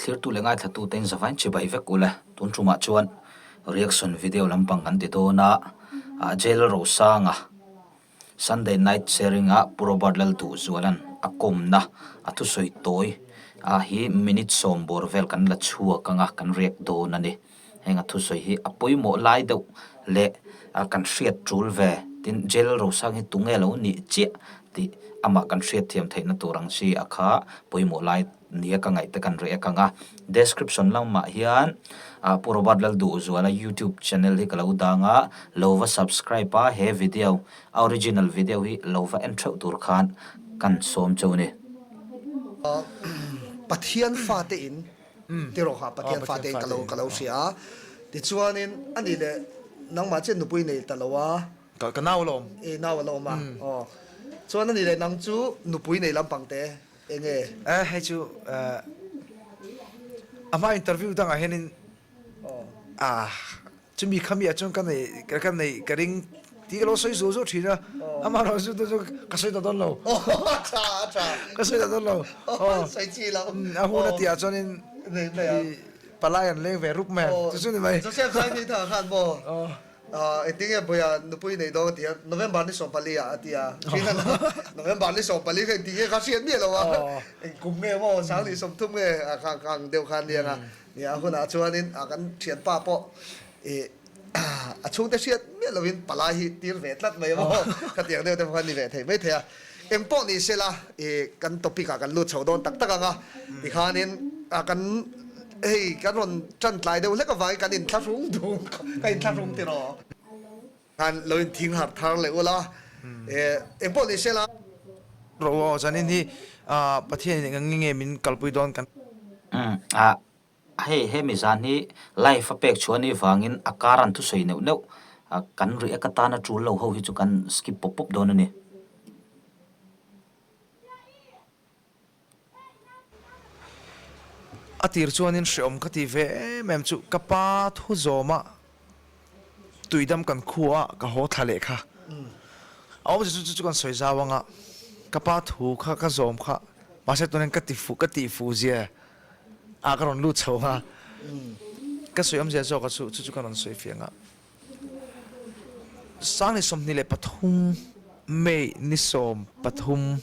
Thlirtu leh ngaithlatute in zavain chibai vek ule. Tun tumah chuan reaction video lampang kan ti dawn a, Jail Rosanga Sunday Night Sharing ah Pu Robert Lalduhzuala'n a kawmna a thusawi tawi ah hi minute 10 bawr vel kan la chhuak anga kan react dawn a ni. Heng a thusawi hi a pawimawh lai deuh leh kan hriat tul ve tin Jail Rosang hi tunge lo nih chiah tih amah kan hriat thiam theihna tur ang chi a kha pawimawh lai nia ka ngaih te kan react ang a. Description lamah hian Pu Robert Lalduhzuala YouTube channel hi ka lo dang a, lo va subscribe a he video a original video hi lo va en theuh tur khan kan sawm cheu ni. Pathian fate in ti rawh kha Pathian fate in ka lo ka lo hria a, tichuanin ani leh nangmah chian nupui nei ta lo a. Ka ka nau a la awm. I nau a la awm a, aw. Chuan ani leh nang chu nupui nei lampang te enge? Eh hei chu eh a hma interview dangah hianin ah Chumi khami ah chuan ka nei ka nei ka ring tih ka lo sawi zual zual thin a, amah erawh chu chu ka sawi ta dawn lo. A tha a tha. Ka sawi ta dawn lo. Sawi chi lo. A hun a tih ah chuanin palai an leng ve rup mai ang chu chu ni mai. Joseph Saimi thah khan maw engtin nge Bawia nupui nei dawn a ti a, November ni 14 ah a ti a, thin a November ni 14 kha engtin nge kha hriat miah lo a, eng kum nge maw 2030 nge kha ang deuh khan nia nga. Nia, a hunah chuanin a kan thianpa pawh ih a chhungte hriat miah lovin palai hi tir ve tlat mai maw? Khatiang deuh te pawh khan ni ve thei mai thei a. Eng pawh ni sela ih kan topic ah kan lut chho dawn tak tak ang a, tikhanin a kan hei kan rawn tan tlai deuh hlek avangin kan inthlahrung dun ka inthlahrung tiraw? Khan lo inthing harh thar leh ula, eng pawh ni sela. Rawh u aw, zanin hi Pathianin eng ang nge min kalpui dawn kan. Umm ah hei hemi zan hi live a pek chhuah anih vangin a kar an thusawi neuh neuh kan react atana tul lo ho hi chu kan skip pawp pawp dawn a ni. A tir chuanin hreawm ka ti ve em em chu ka pa thu zawma tuidam kan khua a ka haw thla leh kha a awm chu chu kan sawi zau anga ka pa thu kha ka zawm kha mahse tunin ka ti fuh ka tih fuh zia ah ka rawn lut chho anga ka sawi awmzia zawk a chu chu chu ka rawn sawi fiah anga. 2023 May ni 13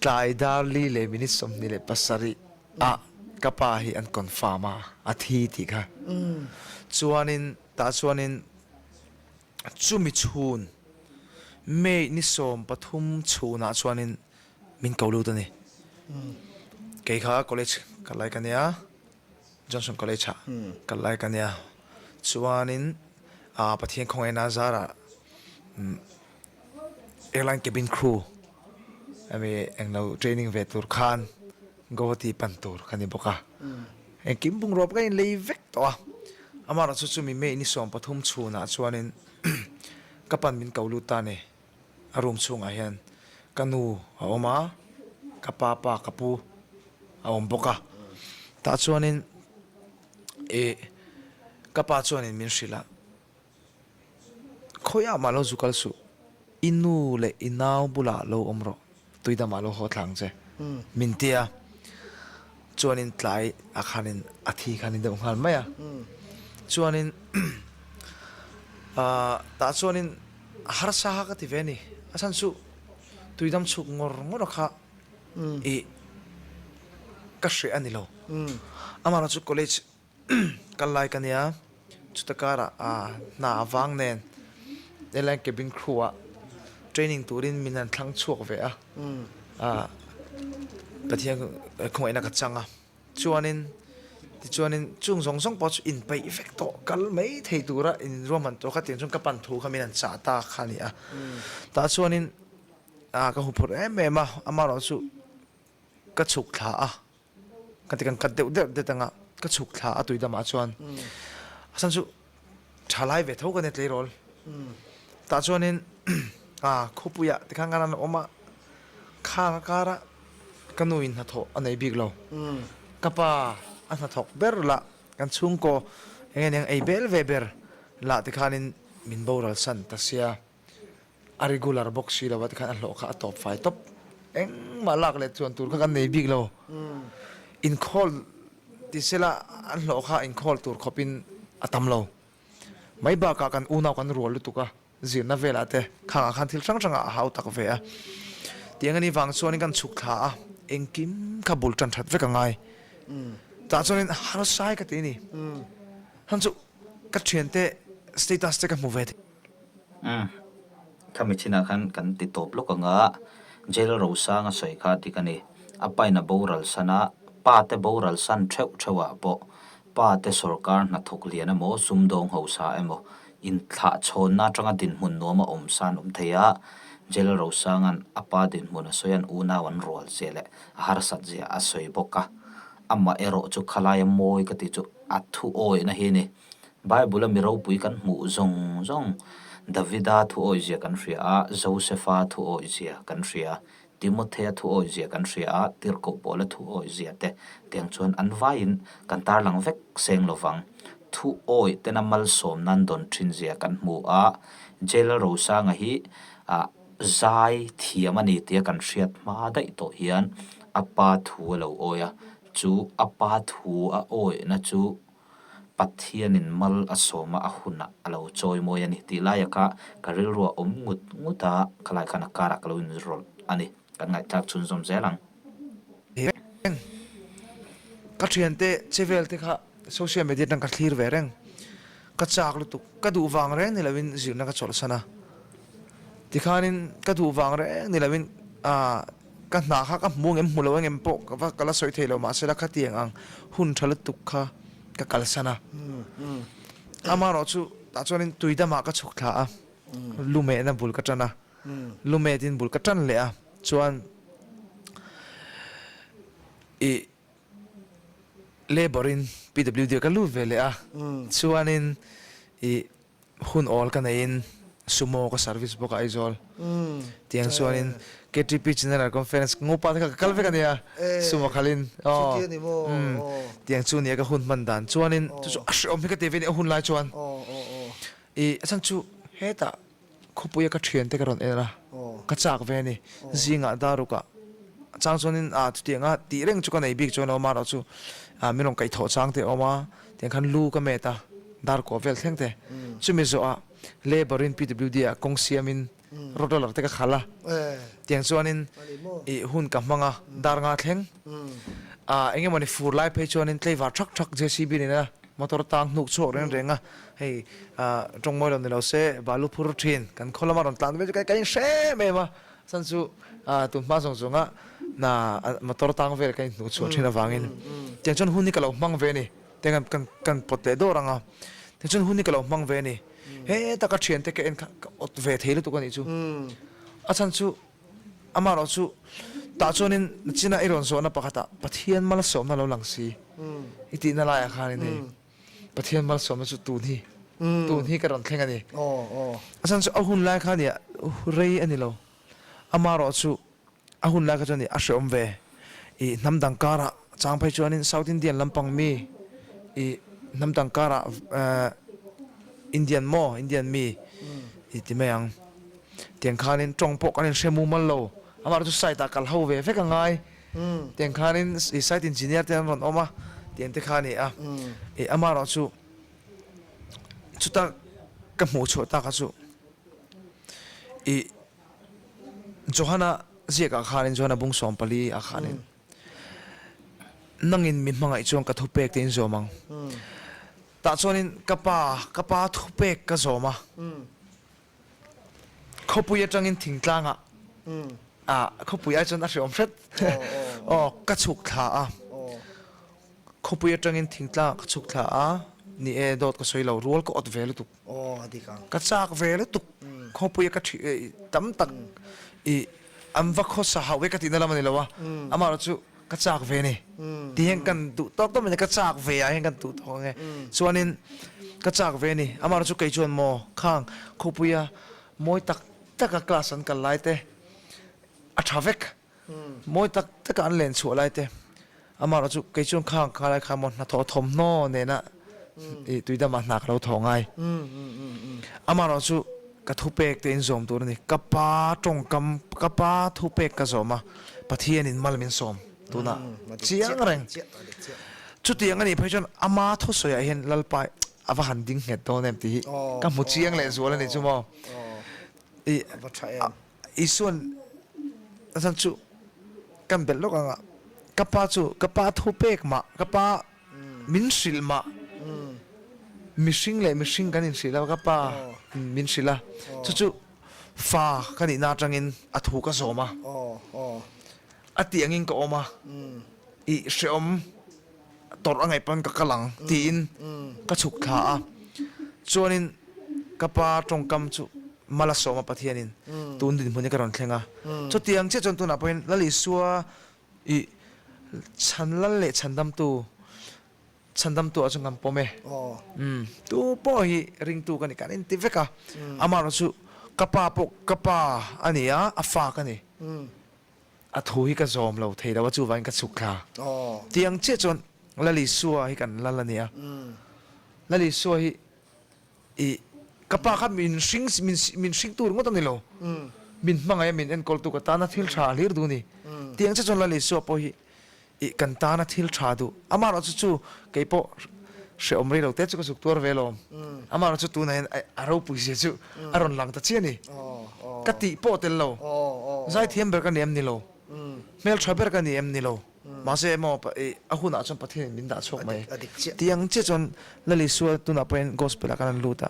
tlai dar li leh minute 27 ah ka pa hi an confirm a, a thi tih kha. Chuanin tah chuanin chumi chhun May ni 13 chhunah chuanin min ko lut a ni. Kei kha college ka lai ka nia. Johnson College ah kal lai ka nia. Chuanin Pathian khawngaihna zarah airline cabin crew hemi englo training ve tur khan Guwahati pan tur ka ni bawk a. Engkim bungrua pawh ka inlei vek tawh a. Amaherawhchu chumi May ni 13 chhunah chuanin ka pan min ko lut ta a ni. A room chhungah hian ka nu a awm a, ka pa pa ka pu a awm bawk a. Tah chuanin ih ka pa chuanin min hrilh a, Khawiah mah lo zu kal suh, i nu leh i nau bulah lo awm rawh, tuidamah lo haw thla ang che, min ti a. Chuanin tlai ah khanin a thi khan i deuh nghal mai a. Chuanin tah chuanin a harsa kha ka ti ve a ni. A chhan chu tuidam chhuk ngawr ngawr a kha i ka hreh a ni lo. Amaherawhchu college Kal lai ka nia, chuta karah hna a vang nen airline cabin crew ah training turin min han thlang chhuak ve a, Pathian khawngaihna ka chang a, chuanin tichuanin chung zawng zawng pawh chu inpeih vek tawh kal mai thei tura inruahman tawh kha tiang chuan ka pan thu kha min han chah ta kha a ni a, tah chuanin ka huphurh em em a, amaherawhchu ka chhuk thla a. Ka ti kan cut deuh deuh det anga ka chhuk thla a tui damah chuan a chhan chu tha lai ve tho ka nia tleirawl tah chuanin a khawpuiah tikhan kan an awm a khang a kara ka nu in hnathawh a nei bik lo ka pa a hnathawk ber lah kan chhungkaw eng nge niang ei bel ve ber lah tikhanin min boral san ta sia. A regular bawk si lo a tikhan a hlawh kha a tawp fai tawp. Engmah lak leh chuan tur kha kan nei bik lo. Inkhawl Ti sela an hlawh kha inkhawl tur khawpin a tam lo. Mai bakah kan unau kan rual lutuk a, zirna velah te khangah khan thil hrang hrangah a hau tak ve a. Tiang a nih vang chuanin kan chhuk thla a, engkim kha bul tan that vek a ngai. Tah chuanin harsai ka ti a ni. Hang chu ka thiante status te ka hmu ve thei. Umm. Khami chinah khan kan ti tawp lawk ang a, Jail Rosanga sawi kha dik a ni. A pain a boral san a, pa te boral san theuh theuh ah pawh pa te sawrkar hnathawk lian emaw sumdawng hausa emaw inthlah chhawnna atanga dinhmun nuam a awm san awm thei a, Jail Rosanga'n a pa dinhmun a sawi an unau an rual zia leh a harsat zia a sawi bawk a. Amah erawh chu khalaia mawi ka tih chu a thu awihna hi a ni. Bible-a mi ropui kan hmuh zawng zawng, Davida thu awihzia kan hria a, Josefa thu awihzia kan hria, Timothea thu awihzia kan hria a, Tirhkoh Paula thu awihzia te tiang chuan an vaiin kan tarlang vek seng lo vang. Thu awih tena malsawm nan dawn thinzia kan hmu a, Jail Rosanga hi ah zai thiam a ni tia kan hriat hma daih tawh hian a pa thu a lo awi a, chu a pa thu a awihna chu Pathianin mal a sawm a, a hunah a lo chawi mawi a ni tih laia kha ka rilru a awm ngut ngut a, khalai khan a karah ka lo inrawlh a ni. Kan ngaihthlak chhunzawm zel ang. Reng. Ka thiante che vel te kha social media atang ka thlir ve reng. Ka chak lutuk. Ka duh vang reng ni loin zirna ka chawlhsan a. Tikhanin ka duh vang reng ni loin ah ka hna kha ka hmu angem hmu lo angem pawh ka va ka la sawi thei lo mahsela khatiang ang hun tha lutuk kha ka kalsan a. Amaherawh chu tah chuanin tuidamah ka chhuk thla a, lumehna bul ka tan a, lumetin bul ka tan leh a chuan ih labour in PWD ah ka lut ve leh a chuanin ih Hun awl ka neiin Sumo ka service bawk a Aizawl tiang chuanin KTP General Conference Ngopa te kha ka kal vek a nia Sumo khalin aw tiang chu nia ka hun hman dan chuanin chu chu a hreawm hi ka ti ve a ni a hun lai chuan i a chhan chu hetah Khawpuia ka thiante ka rawn en a, ka chak ve a ni. Zingah darukah chang chuanin ah chutianga tih reng chu ka nei bik chuan a awm a, erawh chu ah min rawn kaihthawh chang te a awm a, tiang khan lu ka met a, darkua vel thleng te. Chumi zawhah labour in PWD ah kawng siamin road roller te ka khalh a, tiang chuanin ih hun ka hmang a, dar nga thleng. Ah eng emawni fur lai phei chuanin tleivar thak thak JCB nena motor tang hnuk chhuak reng reng a. Hei tawng mawi lo ni lo se balu phur thin kan khaw lama rawn tlan vel chu ka inhre em em a, chhan chu tun hma zawng zawnga na motor tang vel ka inhnuh chhuah thin avangin tiang chuan hun hi ka lo hmang ve a ni tiang kan kan pawt leh dawr ang a, tiang chuan hun hi ka lo hmang ve a ni heta ka thiante ka en kha ka awt ve thei lutuk a nih chu a chhan chu amaherawh chu tah chuanin china i rawn zawhna pakhatah Pathian malsawmna lo lang si i tihna laiah khanin hei. Pathian malsawmna chu tun hi tun hi ka rawn thleng a ni. A chhan chu a hun lai kha nia rei a ni lo. Amaherawh chu a hun lai kha chuan a hreawm ve. I hnam dang karah chang phei chuanin South Indian lampang mi i hnam dang karah Indian maw Indian mi i ti mai ang. Tiang khanin tawng pawh kan inhre mumal lo. Amaherawh chu site ah kal ho ve vek a ngai. Tiang khanin i site engineer te an rawn awm a, tiang te kha a ni a. I amaherawh chu chuta ka hmuh chhuah tak kha chu i Johana ziakah khanin Johana bung 14 ah khanin nangin mi hmangaih chuan ka thupek te in zawm ang. Tah chuanin ka pa ka pa thupek ka zawm a. Khawpui atangin thingtlangah ah khawpui ai chuan a hreawm hret aw ka chhuk thla a khawpui atangin thingtlangah ka chhuk thla a ni e dawt ka sawi lo rual ka awt ve lutuk ka chak ve lutuk khawpuia ka thi tam tak i an va khawsa hauh e ka tihna lam a ni lo a amaherawhchu Ka chak ve ni. Ti hian kan duh tawk tawk mai ni. Ka chak ve ah hian kan duh tawk ang e. Chuanin ka chak ve ni. Amaherawh chu kei chuan maw khang khawpuia mawi tak taka class an kal lai te a tha vek. Mawi tak taka an len chhuah lai te. Amaherawh chu kei chuan khang kha lai kha maw hnathawh thawmhnaw nena ih tuidamah hna ka lo thaw ngai. Amaherawh chu ka thupek te in zawm tur a ni. Ka pa tawngkam, ka pa thupek ka zawm a, Pathianin mal min sawm tunah chiang reng. Chutiang a nih phei chuan ama thusawiah hian Lalpa a va han ding nghet dawn em tih hi ka hmu chiang leh zual a ni chu maw. I Isuan a chhan chu kan belh lawk ang a, ka pa chu ka pa thu pek mah, ka pa min hrilh mah, mihring leh mihring kan inhrilh a, ka pa min hrilh a, chu chu fa ka nihna atangin a thu ka zawm a, a tih angin ka awm a, i hrehawm tawrh a ngaih pawn ka kal ang tiin ka chhuk thla a, chuanin ka pa tawngkam chu Malasawma Pathianin tun dinhmun hi ka rawn thleng a, chutiang chiah chuan tunah pawhin Lal Isua i chhan lal leh chhandamtu chhandamtu ah chuan kan pawm e. Umm tu pawh hi ringtu ka ni kan inti vek a, amaherawh chu ka pa pawh ka pa a ni a, a fa ka ni. A thu hi ka zawm lo thei lo a, chuvangin ka chhuk thla. Tiang chiah chuan Lal Isua hi kan lal a ni a. Lal Isua hi i ka pa kha min hring min min hringtu ringawt a ni lo. Min hmangaih a min enkawltu ka tana thil tha a hlir duh a ni. Tiang chiah chuan Lal Isua pawh hi i kan tana thil tha duh. Amaherawh chu chu kei pawh hrehawm rei lo te chu ka zuk tuar ve alawm. Amaherawh chu tunah hian a ropui zia chu a rawn lang ta chiah a ni. Ka tih pawh tel lo. Zaithiam ber ka ni em ni lo. Hmeltha ber ka ni em ni lo. Mahse emaw a hunah chuan Pathianin min dah chhuak mai. Tiang chiah chuan Lal Isua tunah pawhin Gospel ah kan rawn lut a.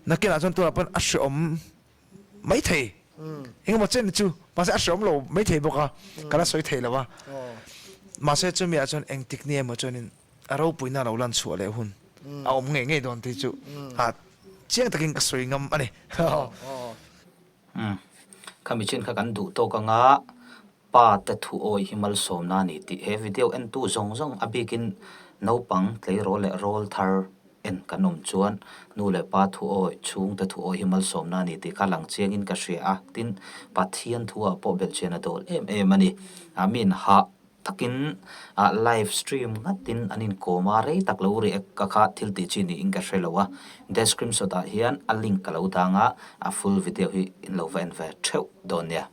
Nakinah chuan tunah pawhin a hrehawm maithei. Engemaw chen chu mahse a hrehawm lo maithei bawk a, ka la sawi thei lo a. Mahse chumi ah chuan engtik ni emaw chuanin a ropuina lo lan chhuah leh hun a awm ngei ngei dawn tih chu chiang takin ka sawi ngam a ni. Umm. Khami chin kha kan duh tawk anga pa te thu awi hi malsawmna a ni tih he video entu zawng zawng a bikin naupang tleirawl leh rawl thar en kan awm chuan nu leh pa thu awi chhung te thu awi hi malsawmna a ni tih kha lang chiangin ka hria a, tin Pathian thu ah pawh belhchian a dawl em em a ni. A min hah takin ah live stream ngatin an inkawm a, rei tak lo react ka kha thil tih chi niin ka hre lo a, description ah hian a link ka lo dang a, a full video hi in lo va en ve theuh dawn nia.